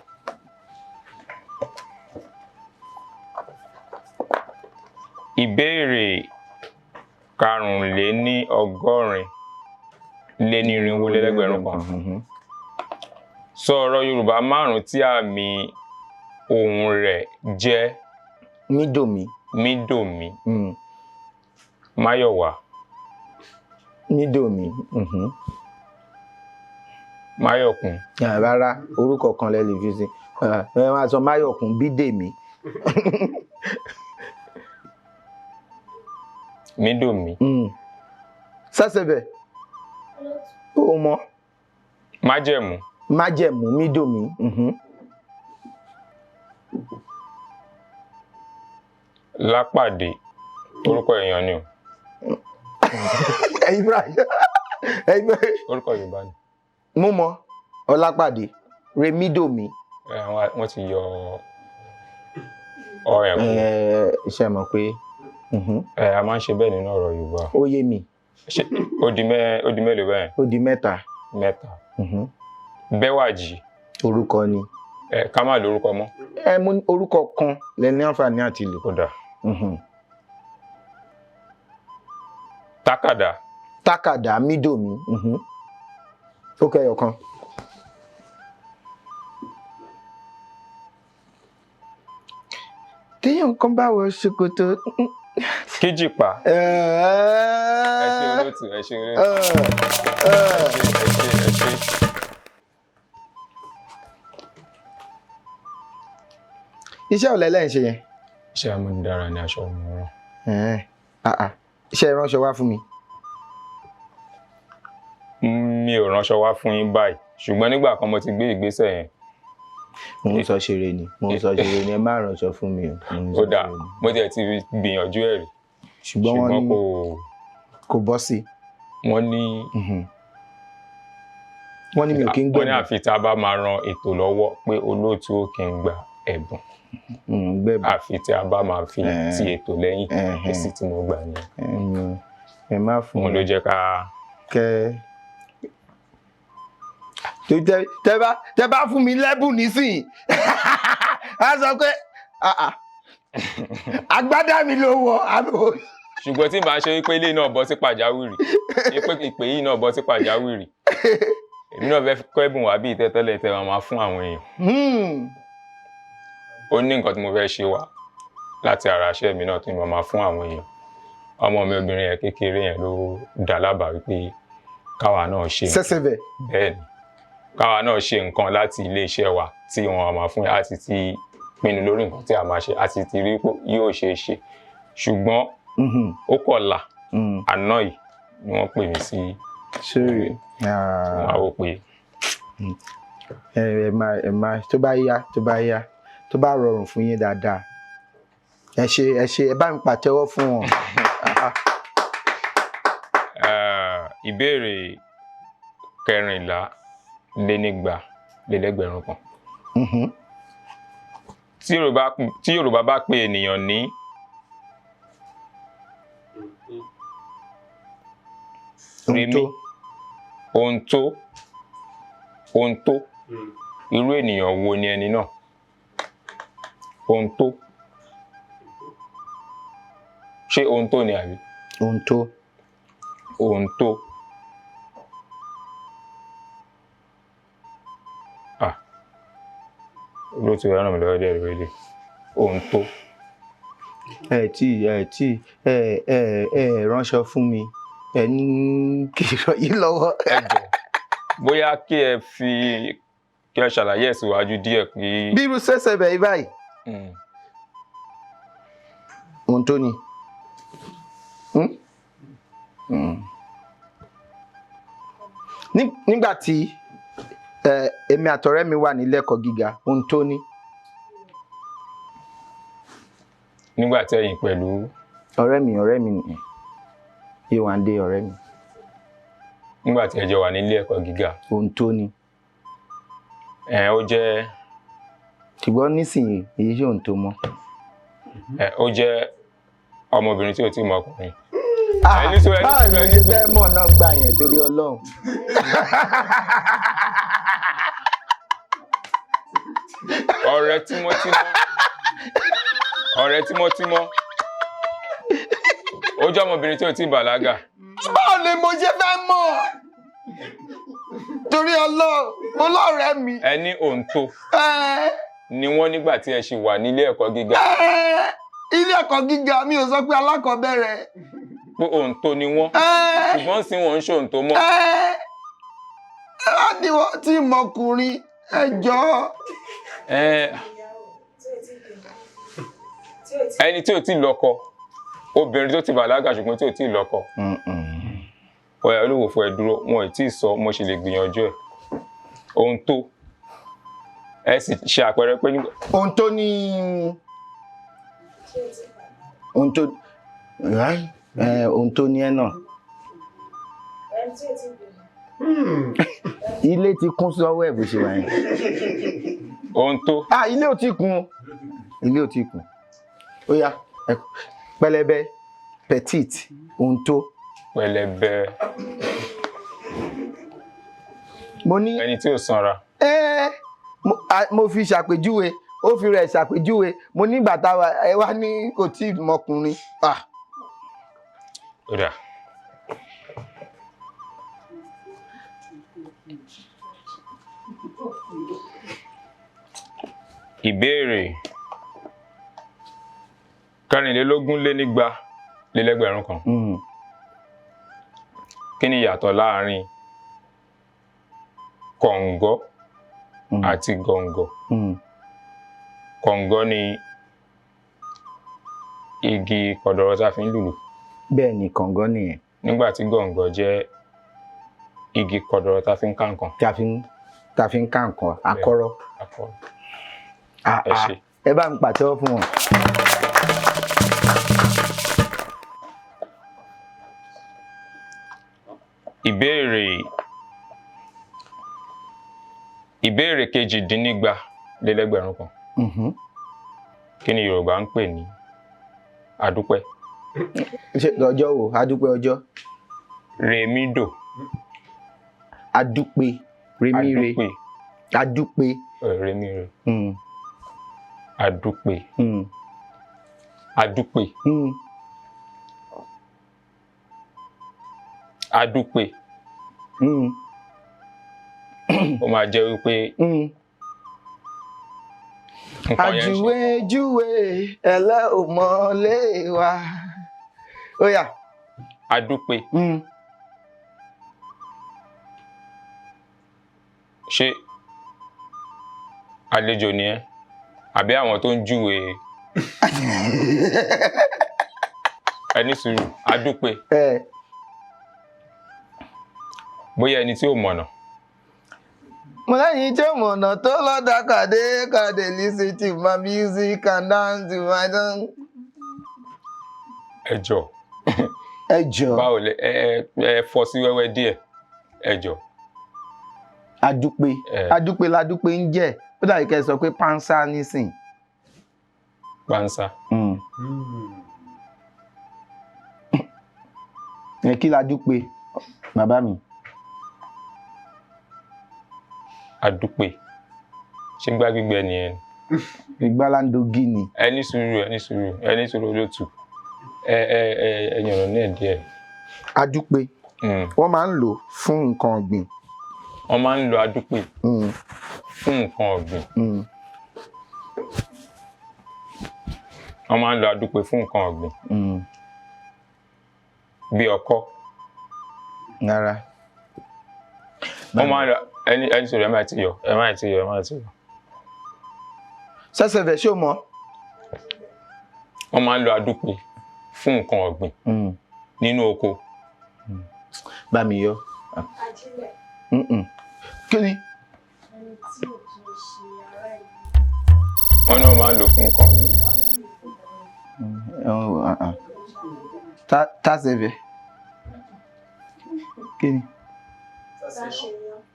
Ìbéèrè 185 lé ní irinwó lé lẹ́gbẹ̀rún kan. Sọ ọ̀rọ̀ Yorùbá 5 tí àmì ohùn rẹ̀ jẹ́ mídòmí. Mídòmí. Máyọ̀wá. Mídòmí. Máyọ̀kún. Rárá, orúkọ kan lẹ lè fi sí. Ẹ máa sọ Máyọ̀kún, Bídèmí. Mídòmí. Sẹ́sẹ̀bẹ̀. Ó mọ. Májẹ̀mú. Májẹ̀mú, mídòmí. Lápàdé, orúkọ èèyàn ni o. Ẹ̀yin fúnra yín. Orúkọ Yorùbá ni. Mo mọ Ọlápàdé, Remídòmí. Wọ́n ti yọ ọ̀rẹ́ kù. Ṣe mọ̀ pé. A máa ń ṣe bẹ́ẹ̀ nínú ọ̀rọ̀ Yorùbá. Ó yé mi. Ó di mélòó bẹ́ẹ̀? Ó di 3. 3. Bẹ́wàjì. Orúkọ ni. Ká má lórúkọ mọ́. Ẹ mú orúkọ kan lẹ ní àǹfààní àti lò. Ó dà. Tákàdá. Tákàdá, mídòmí. Ó kẹyọ kan. Téèyàn kan bá wọ ṣòkòtò. Kíjìpá. Ẹ ṣé olóòtú, ẹ ṣé olóòtú. Ẹ ṣé, ẹ ṣé, ẹ ṣé. Iṣẹ́ ọ̀lẹ lẹ́ ń ṣe yẹn. Iṣẹ́ amúnidára ni aṣọ ọmọ rán. Iṣẹ́ ìránṣọ wá fún mi. Mi ò ránṣọ wá fún yín báyìí, ṣùgbọ́n nígbà kan mo ti gbé ìgbésẹ̀ yẹn. Mo ń sọ ṣeré ni, mo ń sọ ṣeré ni, ẹ má ránṣọ fún mi o. Ó dáa, mo tiẹ̀ ti gbìyànjú ẹ̀ rí. Ṣùgbọ́n wọ́n Ṣùgbọ́n ní kò kò bọ́ sí. Wọ́n ní Wọ́n ní mi ò kí ń wọ́n ní gbẹ̀bùn. àfi tá a bá máa ran ètò lọ́wọ́ pé olóòtú ò kí ń gba ẹ̀bùn. Gbẹ̀bùn. Àfi tí a bá máa fi ti ètò lẹ́yìn. Èsì tí mo gbà ni. Ẹ má fún Òun ló jẹ́ ká kẹ tó tẹ bá fún mi lẹ́bùn nísìnyí, á sọ pé "Ah, ah, agbádá mi ló wọ àbò." Ṣùgbọ́n tí màá ṣe wípé ilé náà bọ́ sí pàjáwìrì, wípé ìpè yìí náà bọ́ sí pàjáwìrì, èmi náà fẹ́ kọ́ ẹ̀bùn wá bí ìtẹ́tẹ́lẹ̀ tẹ́ wọn máa fún àwọn èèyàn. Ó ní nǹkan tí mo fẹ́ ṣe wá láti ara iṣẹ́ mi náà tí mo máa fún àwọn èèyàn. Ọmọ mi obìnrin yẹn kékeré yẹn ló dá lábàá wípé káwa náà ṣe nǹkan. Sẹ́sẹ̀bẹ̀. Bẹ́ẹ̀ ni, káwa náà ṣe nǹkan láti ilé iṣẹ́ wa tí wọ́n máa fún, a sì ti pinnu lórí nǹkan tí a máa ṣe, a sì ti rí pé yóò ṣe é ṣe, ṣùgbọ́n ó kọ̀la àná yìí ni wọ́n pè mí sí. Sórí. Wọ́n á wò pé Ẹ má tó bá yá, tó bá yá, tó bá rọrùn fún yín dáadáa. Ẹ ṣe, ẹ ṣe, ẹ bá mi pàtẹ́wọ́ fún wọn. Ìbéèrè 214. Tí Yorùbá bá pe ènìyàn ní Ohun Remi tó. Ohun tó, ohun tó, irú ènìyàn wo ni ẹni náà? Ohun tó, ṣé ohun tó ni àbí? Ohun tó. Ohun tó, ah, olóòtú rẹ ràn mí lọ́wọ́ díẹ̀ lórí ilé ohun tó. Ẹ tí ẹ tí ẹ ẹ ẹ ránṣọ fún mi, ẹ ní kí n ràn yín lọ́wọ́. Ẹ jọ̀ọ́, bóyá kí ẹ fi kí ẹ ṣàlàyé ẹ̀ síwájú díẹ̀ kí. Bí irú sẹ́sẹ̀ bẹ̀ yí báyìí. Ohun tó ni. Hmm? Nígbà tí èmi àtọ̀rẹ́ mi wà nílé ẹ̀kọ́ gíga, ohun tó ní. Nígbà tí ẹ̀yin pẹ̀lú Ọ̀rẹ́ mi nìyẹn. Yéwándé ọ̀rẹ́ mi. Nígbà tí ẹ jọ wà nílé ẹ̀kọ́ gíga. Ohun tó ní. Ẹ ó jẹ́ Ṣùgbọ́n nísìnyí, èyí ṣe ohun tó mọ́. Ẹ ó jẹ́ ọmọbìnrin tí ò tí ì mọ ọkùnrin. Ah, Ẹ ní sùúrù, ẹ ní báwo ni sùúrù, mo ẹ ní ṣe sùúrù. fẹ́ mọ̀ náà gbà yẹn, torí Ọlọ́run? Ọ̀rẹ́ tímọ́tímọ́, ọ̀rẹ́ tímọ́tímọ́, ó jẹ́ ọmọbìnrin tí ò tí ì bàlágà. Báwo ni mo ṣe fẹ́ mọ̀? Torí Ọlọ́run, mo lọ́rẹ̀ẹ́ mi. Ẹ ní òǹtó ni wọ́n nígbà tí ẹ ṣì wà nílé ẹ̀kọ́ gíga. Ilé ẹ̀kọ́ gíga, mi ò sọ pé alákọ̀ọ́bẹ̀rẹ̀. Pé òǹtó ni wọ́n, ṣùgbọ́n sí wọn ń ṣòǹtó mọ́. Ẹ wá ní wọ́n tí mọkùnrin, ẹ jọ̀ọ́. Ẹni tí ò tí ì lọ́kọ, obìnrin tó ti bàlágà ṣùgbọ́n tí ò tí ì lọ́kọ. Ọ̀yà olówó fún ẹ dúró, wọn ò tí ì sọ, mo ṣì lè gbìyànjú ẹ̀. Ohun tó ẹ sì ṣe àpẹẹrẹ pé nígbà. Ohun tó ní, ohun tó, ohun tó ní ẹ náà. Ilé ti kún sọ́wọ́ ẹ̀ bó ṣe wà yẹn. Ohun tó. Ah, ilé ò tí kún. Ilé ò tí kún. Ó yá, pẹlẹbẹ, petite, ohun tó. Pẹlẹbẹ. Mo ní. Ẹni tí ò sanra. Mo fi ṣàpèjúwe, ó fi rẹ̀ ṣàpèjúwe. Mo ní bàtà wa, ẹ wá ní kò tí ì mọkùnrin. Ah. Ó dà. Ìbéèrè 224. Kí ni ìyàtọ̀ láàárín kọ̀ǹgọ́ àti gọ̀ǹgọ̀? Kọ̀ǹgọ́ ni igi kọ̀dọ̀rọ̀ tá a fi ń lùlù. Bẹ́ẹ̀ ni, kọ̀ǹgọ́ nìyẹn. Nígbà tí gọ̀ǹgọ̀ jẹ́ igi kọ̀dọ̀rọ̀ tá a fi ń ká nǹkan. Tá a fi ń ká nǹkan, akọ́rọ́. Akọ́rọ́. Ah, Ẹ ah. ṣé. Ẹ bá mi pàtẹ́wọ́ fún wọn. Ìbéèrè 1,218. Kí ni Yorùbá ń pè ní adúpẹ́? Ṣé ọjọ́ wo? Adúpẹ́ ọjọ́. Rèmídò. Adúpẹ́ remire. Adúpẹ́. Adúpẹ́. Rèmíre. Adúpẹ́. Adúpẹ́. Adúpẹ́. Ó máa jẹ́ wípé nǹkan yẹn ń ṣe. Àjúwèjúwe ẹlẹ́ ò mọ́lé wa. Ó yá. Adúpẹ́. Ṣé àlejò ni ẹ́ àbí àwọn tó ń júwe? Ẹ ní sùúrù. Adúpẹ́. Bóyá ẹni tí ò mọ̀nà. Mo lẹ́yìn tí ó mọ̀nà tó lọ́dà kàdé kàdé, listen to my music and dance to my dance. Ẹ jọ̀ọ́. Ẹ jọ̀ọ́. Báwo lẹ ẹ fọ́ sí wẹ́wẹ́ díẹ̀, ẹ jọ̀ọ́. Adúpẹ́. Adúpẹ́ ládúpẹ́ ń jẹ́. Ó dàbí kẹ́ ẹ sọ pé pánsá nísìn. Pánsá. Ẹ kí ládúpẹ́ bàbá mi? Adúpẹ́, ṣé gbá gbígbẹ nìyẹn? Ìgbàlándogí ni. Ẹ ní sùúrù, ẹ ní sùúrù, ẹ ní sùúrù olóòtú. Ẹ ẹ ẹ ẹ yànnà náà díẹ̀. Adúpẹ́, wọ́n máa ń lò fún nǹkan ọ̀gbìn. Wọ́n máa ń lo adúpẹ́ fún nǹkan ọ̀gbìn. Wọ́n máa ń lo adúpẹ́ fún nǹkan ọ̀gbìn. Bí ọkọ́? Rárá. Wọ́n máa ń lo ẹni sọ̀rọ̀. Ẹ má ti yọ, ẹ má ti yọ, ẹ má ti yọ. Sẹ́sẹ̀fẹ̀, ṣé o mọ̀? Wọ́n máa ń lo adúpẹ́ fún nǹkan ọ̀gbìn nínú oko. Bá mi yọ. Ajílẹ̀. Kí ni? Ẹni tí ò kì í ṣe ará ìlú. Wọ́n ní wọ́n máa ń lò fún nǹkan ọ̀gbìn. Tásẹ̀fẹ̀. Kí ni?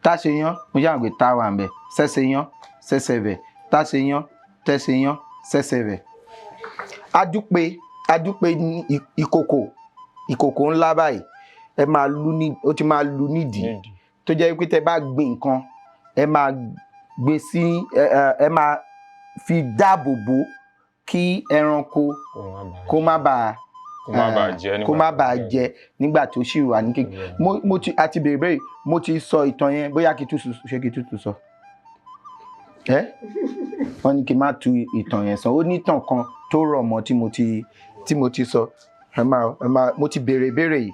Táṣeyán. Mo ṣáà gbé tá wà ń bẹ̀. Sẹ́sẹ̀yán, sẹ́sẹ̀fẹ̀, táṣeyán, tẹ́sẹ̀yán, sẹ́sẹ̀fẹ̀. Adúpẹ́, adúpẹ́ ní ìkòkò, ìkòkò ńlá báyìí. Ẹ máa lu ní, ó ti máa lu nídìí. Tó jẹ́ pé tẹ bá gbin nǹkan, ẹ máa gbé sí ẹ máa fi dáàbò bò kí ẹranko kó má bàa kó má bàa jẹ nígbà kó má tó bàa jẹ nígbà tó ṣì wà ní kékeré. Mo ti àti bèrè bèrè, mo ti sọ ìtàn yẹn. Bóyá kí tútù, ṣé kí tútù sọ ẹ? Wọ́n ní kí n má tu ìtàn yẹn sọ. Ó ní ìtàn kan tó rọ̀ mọ́ tí mo ti sọ. Ẹ máa mo ti bèrè ìbéèrè yìí.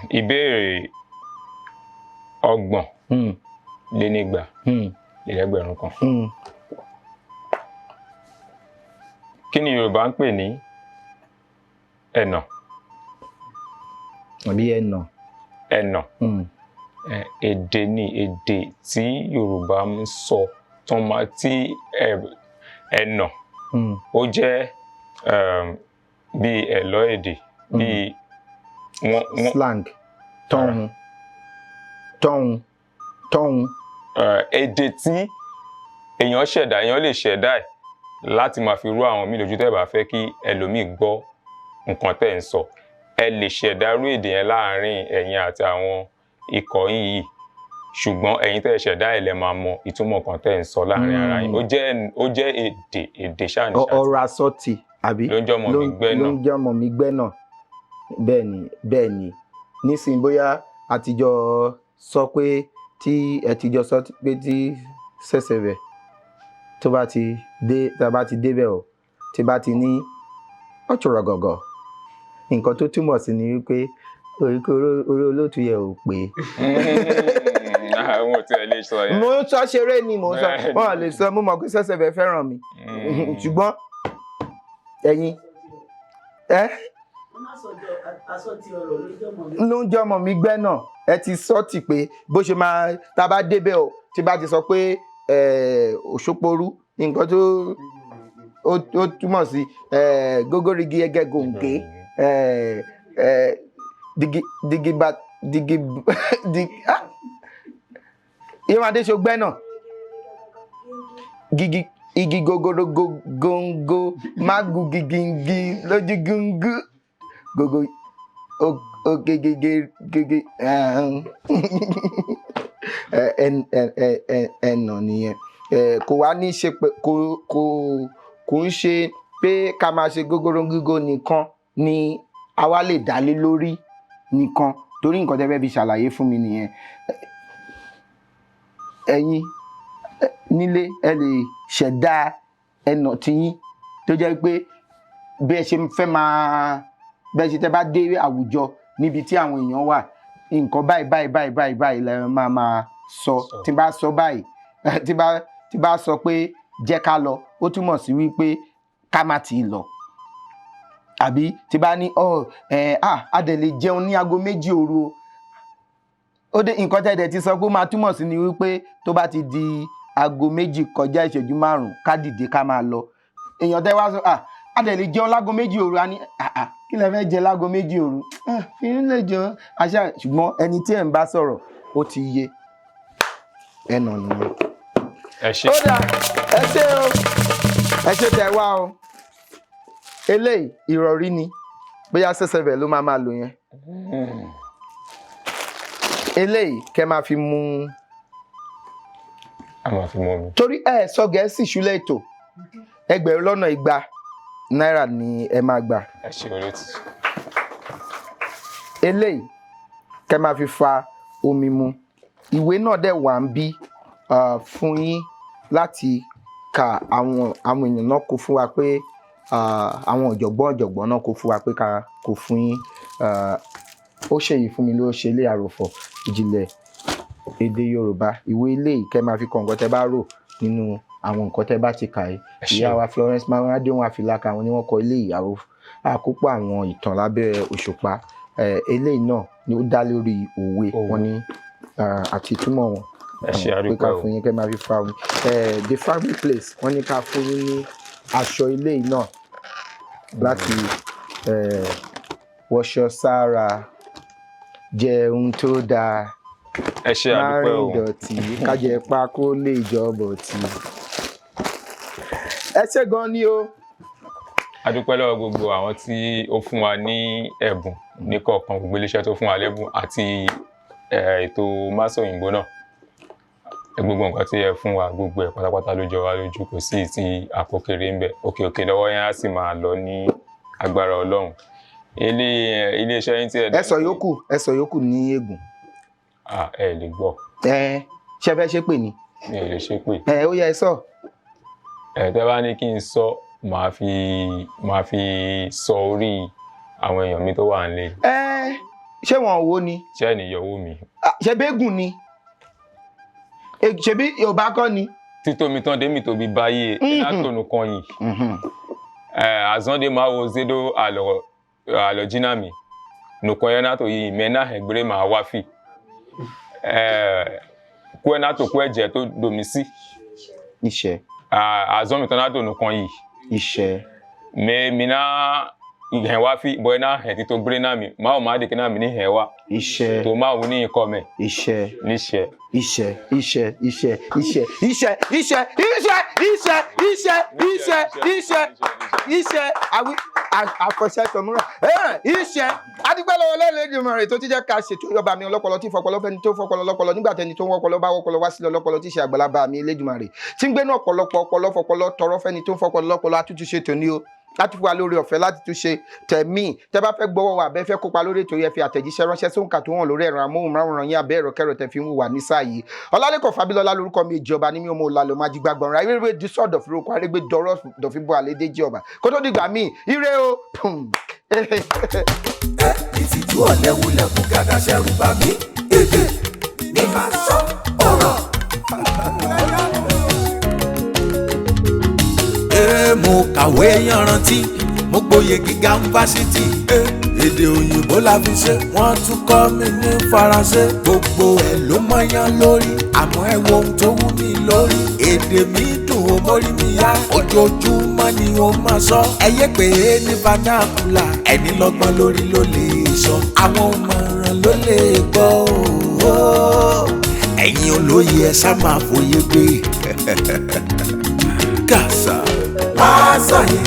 Ìbéèrè 230,000. Kí ni Yorùbá ń pè ní ẹ̀nà? Àbí ẹ̀nà? Ẹ̀nà. Èdè ni, èdè tí Yorùbá ń sọ tó máa tí ẹ̀nà. Ó jẹ́ bí ẹ̀lọ́ èdè bí wọ́n Slang, tọ́hún tọ́hún tọ́hún. Èdè tí èèyàn ṣẹ̀dá, èèyàn lè ṣẹ̀dá ẹ̀ láti máa fi rú àwọn míì lójú. Tẹ́ ẹ bá fẹ́ kí ẹlòmíì gbọ́ nǹkan tẹ́ ẹ̀ ń sọ, ẹ lè ṣẹ̀dá irú èdè yẹn láàárín ẹ̀yin àti àwọn ikọ̀ yín yìí, ṣùgbọ́n ẹ̀yin tẹ́ ẹ ṣẹ̀dá ẹ̀ lẹ máa mọ ìtumọ̀ nǹkan tẹ́ ẹ̀ ń sọ láàárín ara yín. Ó jẹ́ èdè ṣáà ní ṣáà. Ọ̀rọ̀ àsọtì àbí? Ló ń jẹ́ ọmọ mi gbẹ́ ló náà. ń jẹ́ ọmọ mi gbẹ́ náà. Bẹ́ẹ̀ ni, bẹ́ẹ̀ ni. Nísìnyí, bóyá àtijọ́ sọ pé tí ẹ ti jọ sọ pé tí ṣẹ̀ṣẹ̀ bẹ̀ tó bá ti dé, tá a bá ti débẹ̀ o, tí bá ti ní ọ̀chọ̀rọ̀ gọ̀gọ̀, nǹkan tó túmọ̀ sí ni wípé orí olóòtú yẹ ò pé. Àwọn ò tiẹ̀ lè sọ yẹn. Mo ń sọ ṣeré ni, mo ń sọ. Bẹ́ẹ̀ni. Wọn lè sọ. Mo mọ̀ pé ṣẹ̀ṣẹ̀ bẹ̀ fẹ́ràn mi, ṣùgbọ́n ẹ̀yin ẹ Wọ́n má sọ jọ asọ́tì ọ̀rọ̀ ló jọmọ mi. Ló ń jẹ́ ọmọ mi gbẹ́ náà. Ẹ ti sọ ti pé bó ṣe máa tá a bá débẹ̀ o, tí bá ti sọ pé òṣóporú, nǹkan tó ó túmọ̀ sí gógórigi ẹgẹ gòǹgé, digi digi ba digi digi Yéwándé ṣogbẹ́ náà, gigi igi gogoro góńgó mágù gigingi lójú gúngú gogo ogegege gege ẹnà nìyẹn. Kò wá ní ṣe pé kò ń ṣe pé ká máa ṣe gógóró gígó nìkan ni àwa lè dálé lórí nìkan, torí nǹkan tẹ́ fẹ́ fi ṣàlàyé fún mi nìyẹn. Ẹ̀yin nílé, ẹ lè ṣẹ̀dá ẹnà tiyín tó jẹ́ pé bí ẹ ṣe fẹ́ máa bẹ́ẹ̀ ṣe tẹ́ bá dé àwùjọ níbi tí àwọn èèyàn wà, nǹkan báyìí báyìí báyìí báyìí báyìí lẹ máa máa sọ. Tí bá sọ báyìí, tí bá sọ pé jẹ́ ká lọ, ó túmọ̀ sí wípé ká má tì í lọ, àbí tí bá ní ọ ẹ à á dẹ̀ lè jẹun ní aago 2 òru o, ó dé nǹkan tẹ́lẹ̀ ti sọ pé ó máa túmọ̀ sí ni wípé tó bá ti di aago 2 kọjá ìṣẹ́jú 5, ká dìde ká máa lọ. Èèyàn tẹ́ wá sọ à á dẹ̀ lè jẹun láago 2 òru, á ní àà, kí lẹ fẹ́ jẹ láago 2 òru? Fi ń lè jẹun àṣà. Ṣùgbọ́n ẹni tí ẹ̀ ń bá sọ̀rọ̀, ó ti yé ẹnà nìyẹn. Ẹ ṣé. Ó dà, ẹ ṣé o, ẹ ṣé tẹ wá o. Eléyìí ìrọ̀rí ni, bóyá sẹ́sẹ̀bẹ̀ ló máa máa lò yẹn. Eléyìí kẹ́ máa fi mú A máa fi mú mi. Torí ẹ sọ Gẹ̀ẹ́sì ṣúlẹ̀ ètò, 200,000 náírà ni ẹ máa gbà. Ẹ ṣé, olóòtú. Eléyìí kẹ́ máa fi fa omi mu. Ìwé náà dẹ̀ wà ń bí fún yín láti ka. Àwọn èèyàn náà kó fún wa pé àwọn ọ̀jọ̀gbọ́n ọ̀jọ̀gbọ́n náà kó fún wa pé ká kó fún yín. Ó ṣèyí fún mi ló ṣe ilé àròfọ̀ ìjìnlẹ̀ èdè Yorùbá. Ìwé eléyìí kẹ́ máa fi kọ nǹkan tẹ́ bá rò nínú àwọn nǹkan tẹ́ bá ti kà yìí. Ẹ ṣé. Ìyá wa Florence Maradéhùn Àfìlàkà, àwọn ni wọ́n kọ ilé ìyàwó àkópọ̀ àwọn ìtàn lábẹ́ òṣùpá. Eléyìí náà ni ó dá lórí òwe. Òwe. Wọn ní àti ìtumọ̀ wọn. Ẹ ṣé, Pé a dúpẹ́ ká o. fún yín kẹ́ máa fi fa omi. The Family Place, wọ́n ní ká fún yín ní aṣọ eléyìí náà láti wọṣọ sára, jẹun tó dáa, Ẹ ṣé, má a dúpẹ́ rìn o. dọ̀tí, kájẹ pákó lè jọbọ̀ tí. Ẹ ṣé gan ni o. A dúpẹ́ lọ́wọ́ gbogbo àwọn tí ó fún wa ní ẹ̀bùn ní kọ̀ọ̀kan, gbogbo iléeṣẹ́ tó fún wa lẹ́bùn àti ètò Másòyìnbó náà. Gbogbo nǹkan tí ẹ fún wa, gbogbo ẹ̀ pátápátá ló jọ wá lójú, kò sí ti àkókèrè ń bẹ̀. Òkè òkè lọ́wọ́ yẹn á sì máa lọ ní agbára Ọlọ́run. Iléeṣẹ́ yín tí ẹ Ẹ sọ yòókù, ẹ sọ yòókù ní ègùn. Ah, ẹ lè gbọ́. Ẹ ṣe fẹ́ ṣe pè ní. Mi ò lè ṣe pé. Ẹ ó yẹ ẹ sọ. Ẹ tẹ́ bá ní kí n sọ, màá fi sọ orí àwọn èèyàn mi tó wà nílé. Ẹ ṣé wọn ò wo ni? Ṣé ẹ̀ níyọwó mi? Ah, ṣe bẹ́gùn ni? Ṣebí Yorùbá kọ́ ni? Títómi tán dé mi tóbi báyé ẹ látònú kan yìí. Azɔn ma wo zedo alɔ alɔ dzina mi nukɔ yɛ na to yi mɛ na hɛgbere ma wa fi kue na to kue dze to domi si. Iṣẹ́. Azɔn mi tɔ na to nukɔ yi. Iṣẹ́. Mɛ mi na hɛn wa fi bɔn na hɛn ti to gbre na mi ma wo ma de ke na mi ni hɛn wa. Iṣẹ́. To ma wo ni kɔ mɛ. Iṣẹ́. Ni sɛ. Iṣẹ́, iṣẹ́, iṣẹ́, iṣẹ́, iṣẹ́, iṣẹ́, iṣẹ́, iṣẹ́, iṣẹ́, iṣẹ́, iṣẹ́, iṣẹ́, àwí àfọ̀ṣẹ́ tọ̀múrà iṣẹ́. Adigbẹ́ lọ́wọ́ lẹ́lẹ́dìmọ̀ rẹ̀ tó ti jẹ́ ká ṣètò ọba mi ọlọ́pọlọ tí fọpọlọ fẹ́ni tó fọpọlọ lọ́pọlọ nígbà tẹni tó ń wọ́pọlọ bá wọ́pọlọ wá sílẹ̀ ọlọ́pọlọ tí ṣe àgbàlagbà mi Elédùmarè tí ń gbénú ọ̀pọ̀lọpọ̀ ọpọlọ fọpọlọ tọrọ fẹ́ni tó ń fọpọlọ lọ́pọlọ. Àtúntúnṣe tòní o láti fún wa lórí ọ̀fẹ́ láti tún ṣe tẹ̀mí. Tẹ́ bá fẹ́ gbọ́wọ́ wa, àbẹ́ fẹ́ kópa lórí ètò yẹn, fi àtẹ̀jíṣẹ́ ránṣẹ́ sóǹkà tó hàn lórí ẹ̀rọ amóhùnmáwòrán yín abẹ́ ẹ̀rọ kẹrọ tẹ̀ fi ń wà ní sáà yìí. Ọlálẹ́kọ̀ Fábílọ́lá lórúkọ mi, ìjọba ní mi ò mọ òlàlọ́ máa jí gbàgbọ́n ra eré dísọ̀dọ̀ fi roko arégbé dọ̀rọ̀ dọ̀fíbọ̀ àlédèjì ọba kó tó dìgbà míì, ire o. Ìtìjú ọ̀lẹ́wulẹ̀ fún gàdá ṣẹ̀rù bà mí. Èdè ní máa sọ ọ̀rọ̀. Mo kàwé yanrantí, mo gboyè gíga ń fásitì. Èdè òyìnbó la fi ṣe, wọ́n tún kọ́ mi ní Faransé. Gbogbo ẹ̀ ló mọ́yán lórí, àmọ́ ẹ wo ohun tó wú mi lórí. Èdè mi dùn ó mórí mi yá, ojoojúmọ́ ni ó máa sọ. Ẹ yé pé ní vernacular, ẹni lọ́gbọ́n lórí ló lè sọ. Àwọn òmọ̀ràn ló lè gbọ́ o. Ẹ̀yin olóye ẹ ṣá máa fòye gbé. Kàṣà. Wá sọ̀yìn.